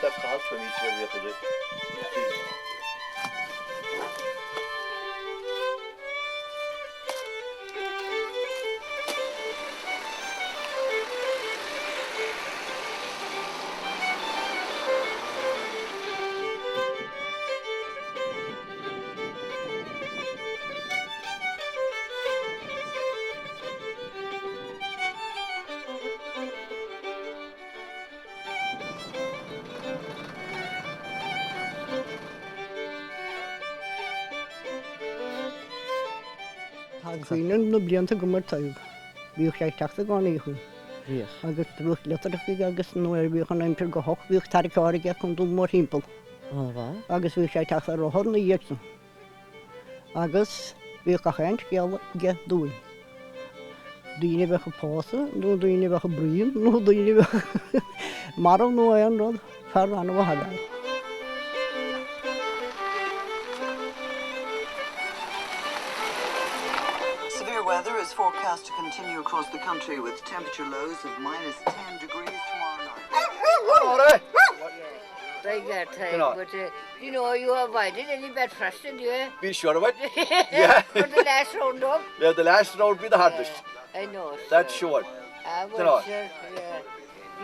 that's Cathal Twomey, sé bhíodh idir. Tá cuimhne na blianta agam ar Tadhg. Bhíodh sé ag teacht i gcónaí chugainn. Bhíodh. Agus bhíodh litreacha aige agus nuair a bhíodh an aimsir go holc bhíodh tarraic aige chun dul mórthimpeall. Agus bhíodh sé ag teacht ar rothar ina dhiaidh san. Agus bhíodh gach aon scéal aige dúinn. Daoine a bheadh ag pósadh nó daoine a bheadh ag bruíon nó daoine a bheadh marbh nó aon rud, fear an-mhaith ab ea é. Severe weather is forecast to continue across the country with temperature lows of minus 10 degrees tomorrow night. Like that time, but uh, you know, you avoided any bad frost, did you? Be sure of it. Yeah. For the last round up. Yeah, the last round be the hardest. Yeah, I know. That's sure. Ah, well, sure, yeah.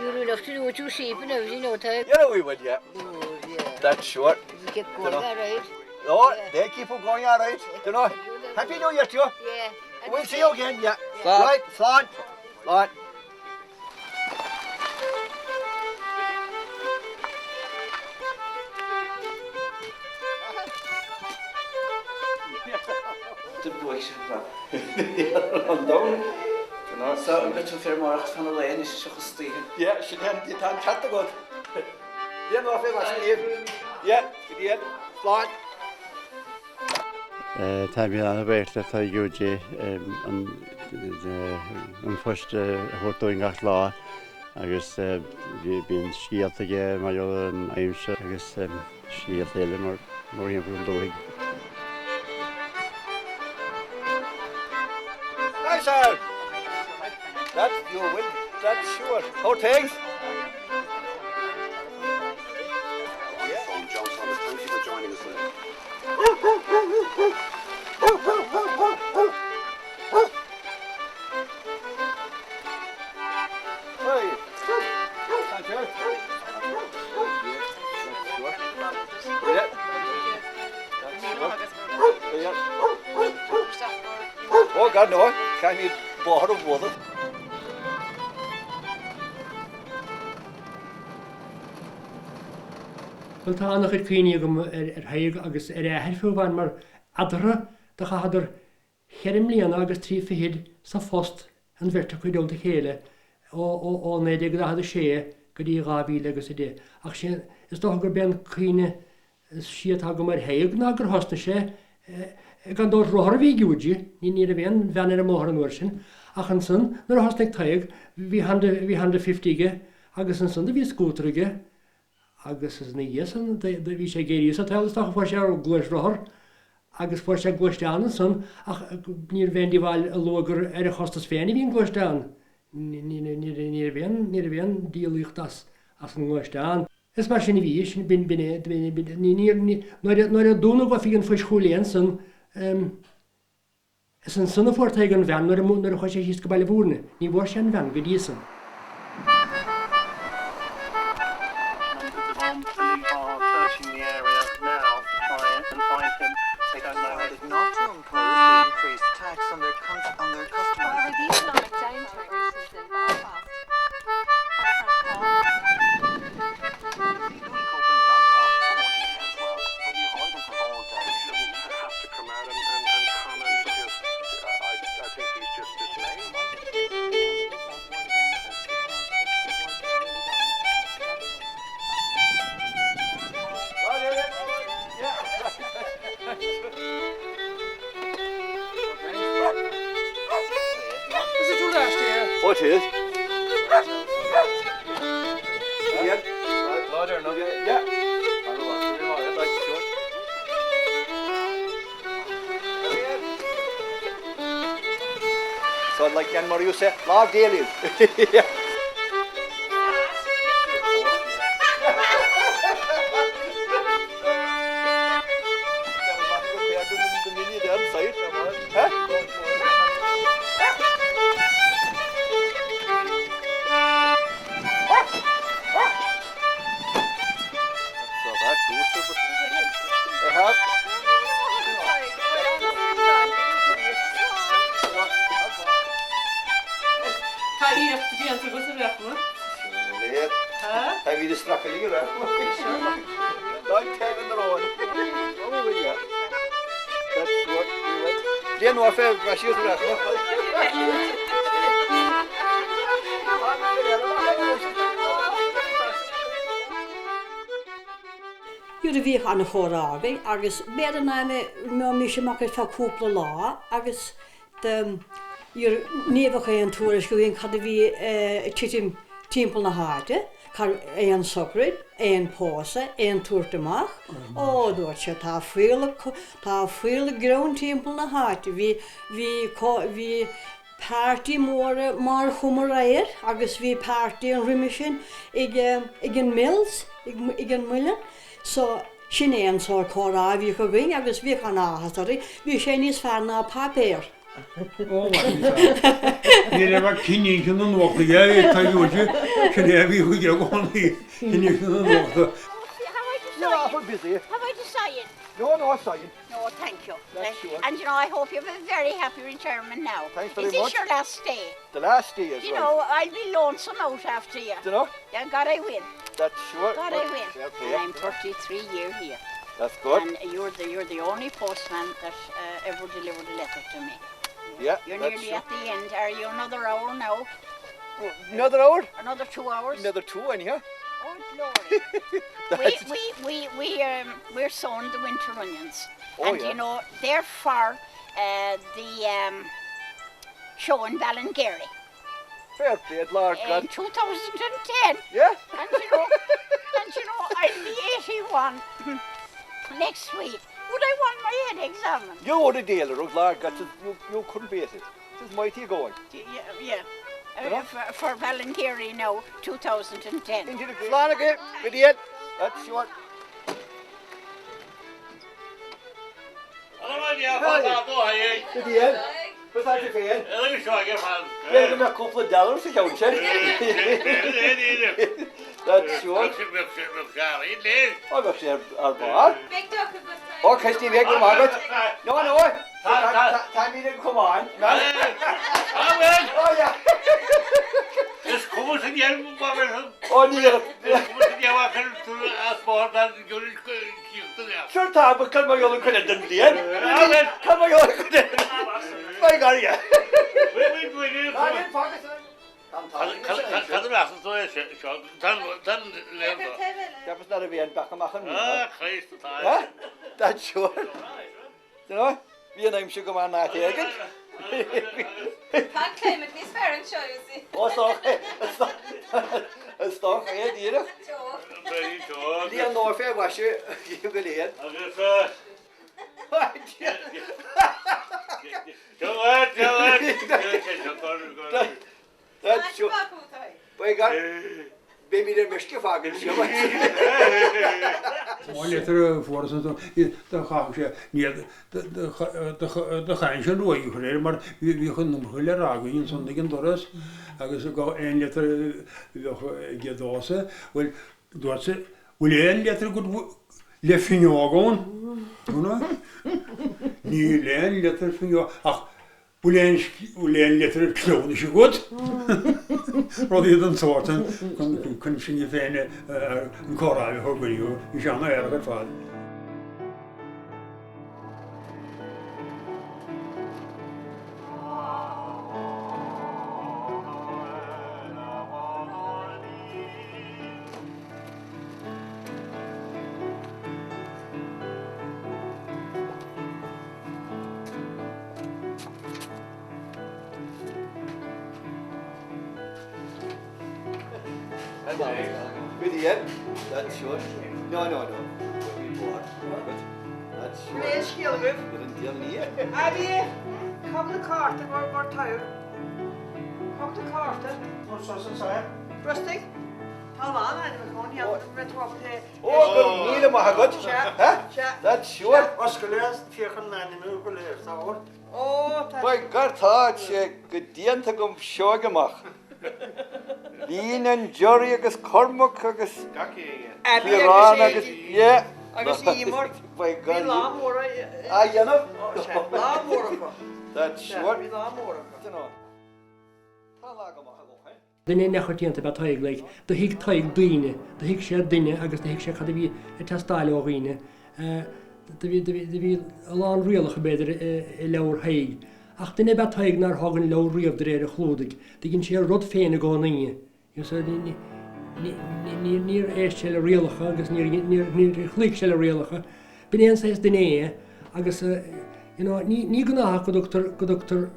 You will have to do what you sheep and everything, no time. Yeah, we would, yeah. Good, yeah. That's sure. You keep going, all right. No, yeah. they keep on going all right. You know. Happy New Year to you. Yeah. We'll see you again, yeah. Slán. Right, slán. Slán. An domhan. So an bit feirmeoireacht fan a lae anois seachas istoíche. Yeah, sin é an tá an ceart agat. Déan lá fé mar sin iad. Yeah, go dtí an. Slán. Táimid an-bhuíoch le Tadhg Uí an phost a thabhairt dúinn gach lá agus bíonn scéalta aige mar gheall ar an aimsir agus scéalta eile mar mórthimpeall an dúthaigh. Hi sir! That you will, that's sure. How things? Oh God no, caithfimid bóthar a bhualadh. Bhuel, tá an-chuid cuimhní agam ar Thadhg agus ar a athair fiú amháin mar eadarthu do chaitheadar cheithre mbliana agus trí fichid sa phost an bheirt acu i dteannta a chéile ó 1946 go dtí 2000 agus 10. Ach sin, is dócha gurb é an cuimhne is sia atá agam ar Thadhg ná gur thosnaigh sé gan dabht rothar a bhí ag Judy, ní raibh aon veain ar an mbóthar an uair sin, ach ansan nuair a thosnaigh Tadhg bhí Honda, bhí Honda Fifty aige agus ansan do bhí scútar aige agus ina dhiaidh san do bhí sé ag éirí sa tsaol is dócha fuair sé gluaisrothar agus fuair sé gluaisteán ansan ach níorbh aon díobháil a lua gur ar a chostas féin a bhí an gluaisteán, ní raibh aon, ní raibh aon díolaíocht as an ngluaisteán. Is mar sin a bhí, sin, b'in, b'in é, b'in, b'in, ní, níor, ní, nuair a, nuair a dúnadh oifig an phoist Chúil Aodha ansan, is ansan a fuair Tadhg an bhean nuair a, nuair a chuaigh sé síos go Baile Mhúirne, ní bhfuair sé an bhean go dtí san. Is it your last year? Oh, it is. Yeah. So like Jan Mario said, lá déalíl. Táimid ag stracadh linn ar Nuair a bhíodh an-chomhrá againn agus b'fhéidir ná mbeimis amach ar feadh cúpla lá agus Ní bheadh aon tuairisc againn cad a bhí ag titim timpeall na háite, cha raibh aon sochraid, aon pósadh, aon tabhairt amach. Ó, dúirt sé, tá fuíoll, tá fuíoll greann timpeall na háite. Bhí, bhí, bhí páirtí mór i mBarr Chom aréir agus bhí páirtí an roimhe sin ag, ag an Mills, ag an muileann. So, sin é an sórt comhrá a bhíodh againn agus bhíodh an-áthas orainn. Bhí sé níos fearr ná páipéar. Ó, ní raibh ach cinniúint na nuachta aige, tá uaite, sin é a bhí chuige i gcónaí, cinniúint na nuachta. You're awful busy. Have I to sign? No, no, sign. No, thank you. That's sure. And you know, I hope you have a very happy retirement now. Thanks very Is this much. your last day? The last day is You right. know, I'll be lonesome out after you. Do you know? Yeah, God, I will. That's sure. God, I will. Fair play. And I'm 33 year here. That's good. And you're the, you're the only postman that uh, ever delivered a letter to me. Yeah, You're that's nearly sure. at the end. Are you another hour now? Another hour? Another two hours? Another two anyhow. Oh, glory. we, That's- we, we, we, um, we're sowing the winter onions. Oh, and yeah. you know, they're for uh, the um, show in Ballingeary. Fair play, Lord In God. 2010. Yeah. And you know, and you know, I'll be 81 next week. Would I want my head examined? You would a dealer, Lord God, you, you couldn't beat it. It's mighty going. Yeah, yeah. You know? Uh, for, for Ballingeary now, 2010. Into the Slán again, That's short. Go dtí é. Bhí féin. B'fhéidir go mbeadh cúpla dollar sa cheann sin. That's sure. Ó bheadh sé ar barr. Ó Christy bheadh go maith agat. No, no. Táimid ag cumáin. Ó yeah. Is cuma sa deireadh Ó ní Is cuma sa deireadh tú as barr Sure tá, but cad mar gheall an chuid den bhliain? Cad mar gheall an chuid den By God, yeah. Cad a mheasann tú é seo? Ceapas ná raibh aon beach amach an Ah, Christ atá. That's sure. You know, bhí an aimsir go maith in áit éigin. Tá an climate níos fearr anseo, you see. Ó, is dócha, is dócha é, díreach. Bhí an lá fé mhaise go léir. Agus That's sure. By God, beimid ar meisce fágaint seo. Má litir a fuarthas ansan do chaithfeadh sé ní do chaith sé luaith a chur air mar bhíodh an iomarca le rá againn ansan ag an doras agus aon litir a bheadh aige domhsa, bhuel dúirt sé, bhfuil aon litir agat le finneog ann? Níl aon litir finneog ach Bhfuil aon bhfuil aon litir cleamhnais agat? Rudaí den tsórt sin chun sinne féin an comhrá a bheith againn, bhí sé an-aerach ar fad. With the end, that's sure. No, no, no. That's sure. Bhfuil aon scéal agaibh? With an deal ní. Abby, cá bhfuil do chárta mar mar tire? Cá bhfuil do chárta? Brostaigh? Tá a lán ainmneacha ann, níl an rud tábhachtach é. Ó, go raibh míle maith agat. Sea. That's sure. Oscail é, féach ar na hainmneacha go léir, tá ort. Ó, tá. By God, tá sé go déanta agam seoigh amach. Líon an Jury agus Cormac agus Gach éinne. Abby Ciarán agus agus Éadaoin. yeah. Agus Emer. By Bhí God. lá mór A dhéanamh? Ó, sea, lá mór acu. That's Sea, sure. bhí lá mór acu. Tá lá go maith agam, eh? Duine neamhchoitianta ab ea Tadhg, like. Do thuig Tadhg daoine, do thuig sé duine agus do thuig sé cad a bhí ag teastáil ó dhaoine. Do bhí, do bhí, do bhí a lán rialacha, b'fhéidir, i leabhar Thaidhg. Ach duine ab ea Tadhg nár thóg an leabhar riamh de réir a chlúdaigh. Do dhein sé a rud féin i gcónaí. Níor éist sé le rialacha agus níor chloígh sé le rialacha. B'in é an saghas duine é agus you know ní gnáthach go dtugtar go dtugtar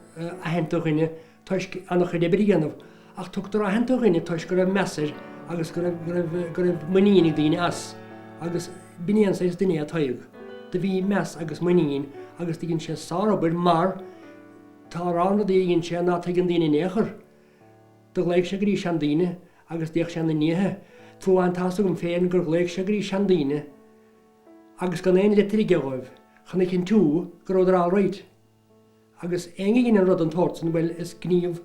aithint do dhuine toisc an-chuid oibre a dhéanamh ach tugtar aithint do dhuine toisc go raibh meas air agus go raibh go raibh go raibh muinín ag daoine as agus b'in é an saghas duine é Tadhg. Do bhí meas agus muinín agus do dhein sé sárobair mar tá a lán rudaí a dhein sé ná tuigeann daoine in aon chor. Do ghlaoigh sé go dtí seandaoine agus d'fhéach sé ina ndiaidh. Fiú amháin tá's agam féin gur ghlaoigh sé go dtí seandaoine agus gan aon litir aige dhóibh chun a chinntiú go rabhadar alright. Agus éinne a dheineann rud den tsórt san, bhuel, is gníomh,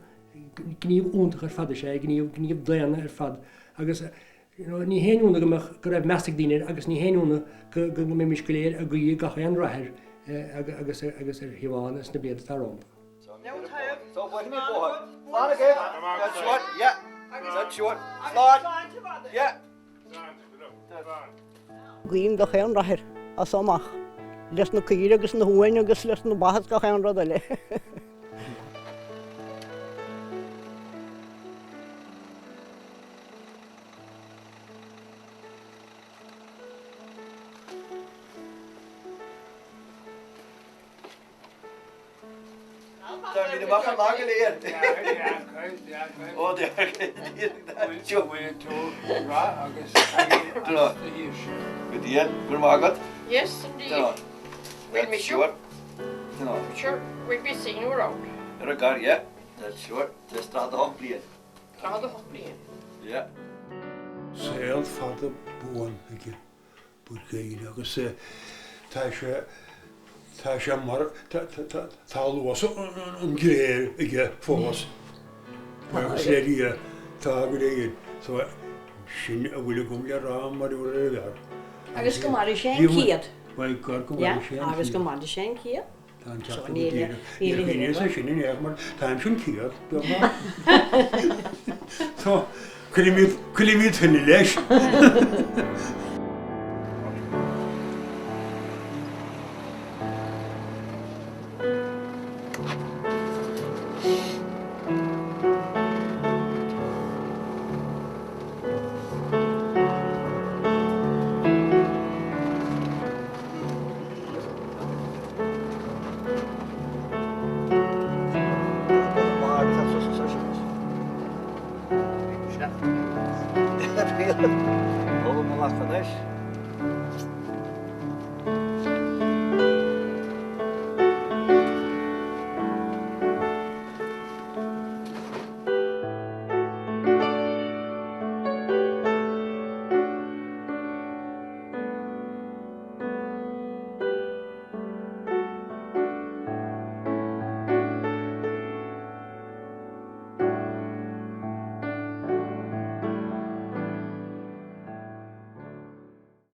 gníomh iontach ar fad is ea é, gníomh, gníomh daonna ar fad. Agus, you know, ní haon ionadh go mbeadh, go raibh meas ag daoine air agus ní haon ionadh go, go mbeimis go léir ag guí gach aon rath air agus, agus ar Shiobhán sna blianta atá rompu. Guím gach aon rath air as seo amach, leis na caoirigh agus na huain agus leis na ba is gach aon rud eile. Tá mé amach an lá go léir. Ó Go diail, go raibh maith agat. Yes, indeed. We'll miss you. Sure, we'll be seeing you around. Ar a gar, yeah. That's sure. Just 48 bliain. 48 bliain. Yeah. Saol fada buan aige. Buachaille agus tá sé, tá sé mar, tá luas an ghréir aige fós. Buíochas le Dia, tá go léir. So, sin a bhfuil agam le rá mar gheall ar an bhfear. Agus go maire sé an céad. By God, go maire sé an céad. Agus go maire sé an céad. Tá an ceart agat díreach. Níor chuimhníos air sin in aon chor, táimse an céad, beagnach. So, cuirfimid, cuirfimid tuilleadh leis.